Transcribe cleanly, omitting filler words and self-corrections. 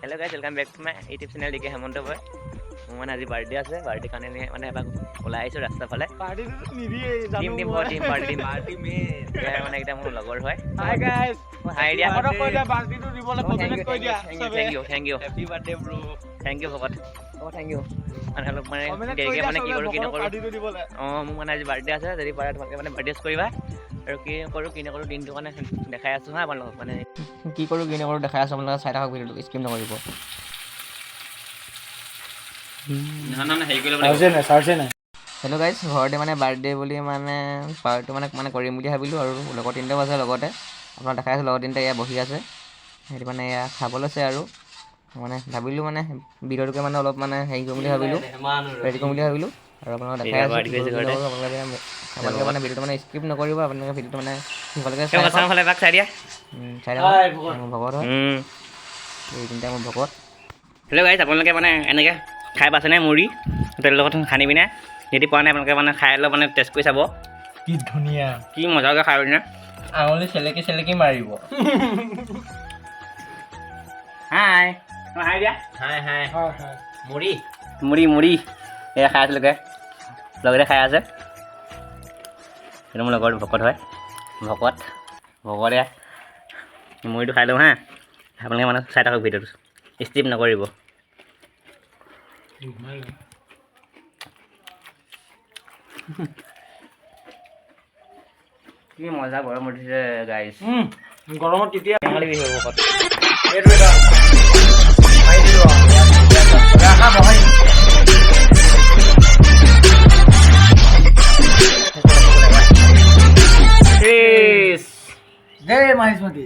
Hello guys, welcome back to my YouTube channel D K Hemanta boy. মোৰ মানে আজি birthday আছে। Birthday কাৰণে মানে এপাক ওলাই আহিছোঁ ৰাস্তাৰ ফালে। দিম দিম, হ'ব, দিম, পাৰ্টি দিম। এয়া মানে এইকেইটা মোৰ লগৰ হয়। Hi guys. হাই দিয়া। কৈ দিয়া, বাৰ্থডেটো দিবলৈ কমেণ্ট কৈ দিয়া। Thank you, thank you, thank you. Happy birthday bro. Thank you ভকত। অঁ, thank you. মানে অলপ মানে দেৰিকৈ মানে কি কৰোঁ কি নকৰোঁ। পাৰ্টিটো দিবলৈ। অঁ, মোৰ মানে আজি বাৰ্থডে আছে। যদি পাৰা তোমালোকে মানে বাৰ্থডে কৰিবা। আৰু কি কৰোঁ কি নকৰোঁ দিনটো মানে দেখাই আছোঁ হা আপোনালোকক। মানে কি কৰোঁ কি নকৰোঁ দেখাই আছোঁ, আপোনালোকে চাই থাকক ভিডিঅ'টো, স্কিপ নকৰিব। নাই। হেল্ল' গাইজ, ঘৰতে মানে বাৰ্থডে বুলি মানে পাৰ্টিটো মানে মানে কৰিম বুলি ভাবিলোঁ। আৰু লগৰ তিনিটাও আছে লগতে, আপোনাক দেখাই আছোঁ। লগৰ তিনিটা এয়া বহি আছে, সেইটো মানে এয়া খাব লৈছে। আৰু মানে ভাবিলোঁ মানে ভিডিঅ'টোকে মানে অলপ মানে হেৰি কৰিম বুলি ভাবিলোঁ, ৰেডি কৰিম বুলি ভাবিলোঁ। আৰু আপোনালোকক দেখাই আছোঁ কি কৰোঁ কি নকৰোঁ। আপোনালোকে মানে ভিডিঅ'টো মানে স্কিপ নকৰিব, আপোনালোকে ভিডিঅ'টো মানে শেষলৈকে চাই থাকক। চাই থাকক। মোৰ ভকত হয় এই তিনিটা, মোৰ ভকত। হেল্ল' গাইজ, আপোনালোকে মানে এনেকৈ খাই পাইছেনে মুড়ি তেলৰ লগত সানি পিনে? যদি পোৱা নাই, আপোনালোকে মানে খাই অলপ মানে টেষ্ট কৰি চাব। কি ধুনীয়া! কি মজাকৈ খাই পিনে। আঙুলি চেলেকি চেলেকি মাৰিব। হাই, হাই দিয়া। হাই হাই। মুড়ি। মুড়ি, মুড়ি এয়া খাই আছিলোঁ। লগতে খাই আছে, সেইটো মোৰ লগৰ ভকত হয়। ভকত, ভকত। এয়া মুড়িটো খাই লওঁ হা। আপোনালোকে মানে চাই থাকক ভিডিঅ'টো, স্কিপ নকৰিব। কি মজা গৰম উঠিছে গাইজ! গৰমত তেতিয়া টেঙালী বিহু ভকত। এইটো এটা মাৰি দিলো আৰু। ৰাখা বহাই। Cheese! জয় মাহিষ্মতি।